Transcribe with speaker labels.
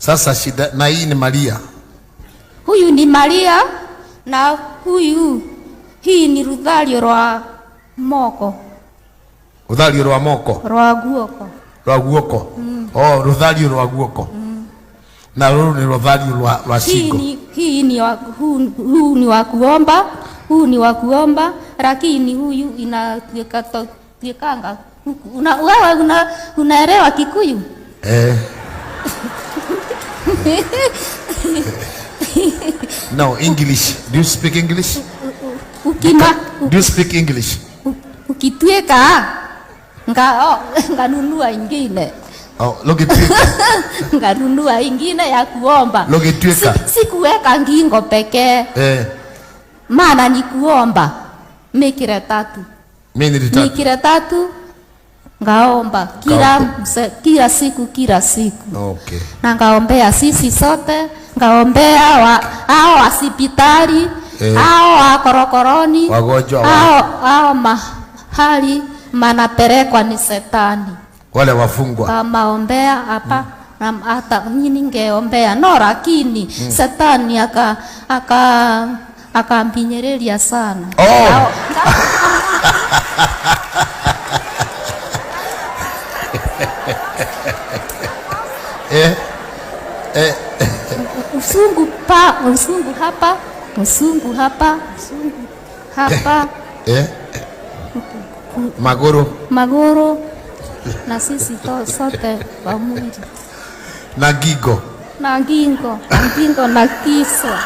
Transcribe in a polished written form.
Speaker 1: Sasa shida na hii ni Maria.
Speaker 2: Huyu ni Maria na huyu hii ni ruthario rwa moko.
Speaker 1: Ruthario rwa moko.
Speaker 2: Rwa guoko.
Speaker 1: Rwa guoko. Oh, ruthario rwa guoko. Na ruru ni ruthario rwa shingo.
Speaker 2: Hii ni wa, huu ni wa kuomba, huu ni wa kuomba, lakini huyu inatuika tuikanga. Una, wewe unaelewa Kikuyu?
Speaker 1: Eh. No, English. Do you speak English?
Speaker 2: Ukima,
Speaker 1: Do you speak English?
Speaker 2: Ukitweka nga nganunua ingine.
Speaker 1: Oh, lugitweka.
Speaker 2: Nganunua ingine ya kuomba.
Speaker 1: Lugitweka.
Speaker 2: Si kuweka ngingo pekee.
Speaker 1: Eh.
Speaker 2: Maana ni kuomba. Mikire tatu.
Speaker 1: Mimi ni tatu.
Speaker 2: Mikire tatu. Ngaomba kila siku kila siku.
Speaker 1: Okay.
Speaker 2: Na ngaombea sisi sote, ngaombea hao hospitali, hao wa korokoroni,
Speaker 1: wagonjwa,
Speaker 2: hao mahali manapelekwa ni setani.
Speaker 1: Wale wafungwa.
Speaker 2: Kamaombea hapa na hata mimi ningeombea no, lakini setani akampinyereria sana.
Speaker 1: Oh.
Speaker 2: Usungu pa, usungu hapa, usungu hapa, usungu hapa.
Speaker 1: Maguru.
Speaker 2: Maguru na sisi sote wa mwili.
Speaker 1: Na ngingo.
Speaker 2: Na ngingo, na ngingo na kichwa.